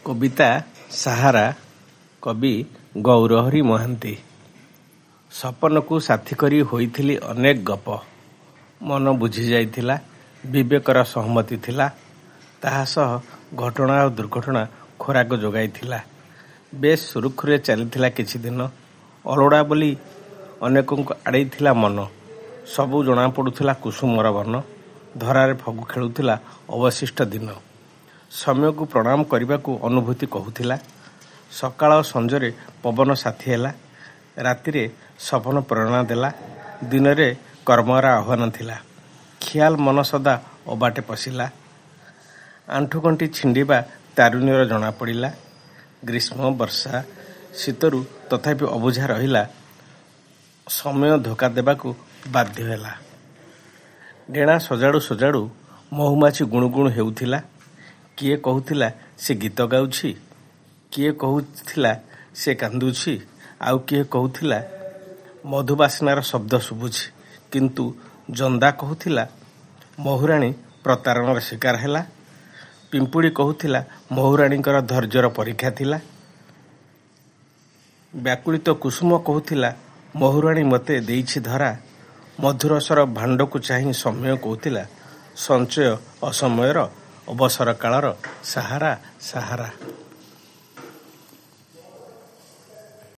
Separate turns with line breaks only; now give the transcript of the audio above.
କବିତା ସାହାରା, କବି ଗୌରହରି ମହାନ୍ତି। ସପନକୁ ସାଥୀ କରି ହୋଇଥିଲି ଅନେକ ଗପ। ମନ ବୁଝିଯାଇଥିଲା, ବିବେକର ସହମତି ଥିଲା, ତାହା ସହ ଘଟଣା ଓ ଦୁର୍ଘଟଣା ଖୋରାକ ଯୋଗାଇଥିଲା। ବେଶ୍ ସୁରୁଖୁରୁରେ ଚାଲିଥିଲା କିଛିଦିନ। ଅଲୋଡ଼ା ବୋଲି ଅନେକଙ୍କୁ ଆଡ଼େଇଥିଲା ମନ। ସବୁ ଜଣାପଡ଼ୁଥିଲା କୁସୁମର ବନ। ଧରାରେ ଫଗୁ ଖେଳୁଥିଲା ଅବଶିଷ୍ଟ ଦିନ। ସମୟକୁ ପ୍ରଣାମ କରିବାକୁ ଅନୁଭୂତି କହୁଥିଲା। ସକାଳ ଓ ସଞ୍ଜରେ ପବନ ସାଥୀ ହେଲା। ରାତିରେ ସପନ ପ୍ରେରଣା ଦେଲା। ଦିନରେ କର୍ମର ଆହ୍ୱାନ ଥିଲା। ଖିଆଲ ମନ ସଦା ଅବାଟେ ପଶିଲା। ଆଣ୍ଠୁଗଣ୍ଠି ଛିଣ୍ଡିବା ତାରୁଣ୍ୟର ଜଣାପଡ଼ିଲା। ଗ୍ରୀଷ୍ମ, ବର୍ଷା, ଶୀତରୁ ତଥାପି ଅବୁଝା ରହିଲା। ସମୟ ଧୋକା ଦେବାକୁ ବାଧ୍ୟ ହେଲା। ଡେଣା ସଜାଡ଼ୁ ସଜାଡ଼ୁ ମହୁମାଛି ଗୁଣୁଗୁଣୁ ହେଉଥିଲା। କିଏ କହୁଥିଲା ସେ ଗୀତ ଗାଉଛି, କିଏ କହୁଥିଲା ସେ କାନ୍ଦୁଛି, ଆଉ କିଏ କହୁଥିଲା ମଧୁବାସ୍ନାର ଶବ୍ଦ ଶୁଭୁଛି। କିନ୍ତୁ ଜନ୍ଦା କହୁଥିଲା ମହୁରାଣୀ ପ୍ରତାରଣାର ଶିକାର ହେଲା। ପିମ୍ପୁଡ଼ି କହୁଥିଲା ମହୁରାଣୀଙ୍କର ଧୈର୍ଯ୍ୟର ପରୀକ୍ଷା ଥିଲା। ବ୍ୟାକୁଳିତ କୁସୁମ କହୁଥିଲା ମହୁରାଣୀ ମୋତେ ଦେଇଛି ଧରା। ମଧୁରସର ଭାଣ୍ଡକୁ ଚାହିଁ ସମୟ କହୁଥିଲା ସଞ୍ଚୟ ଅସମୟର ଅବସର କାଳର ସାହାରା ସାହାରା।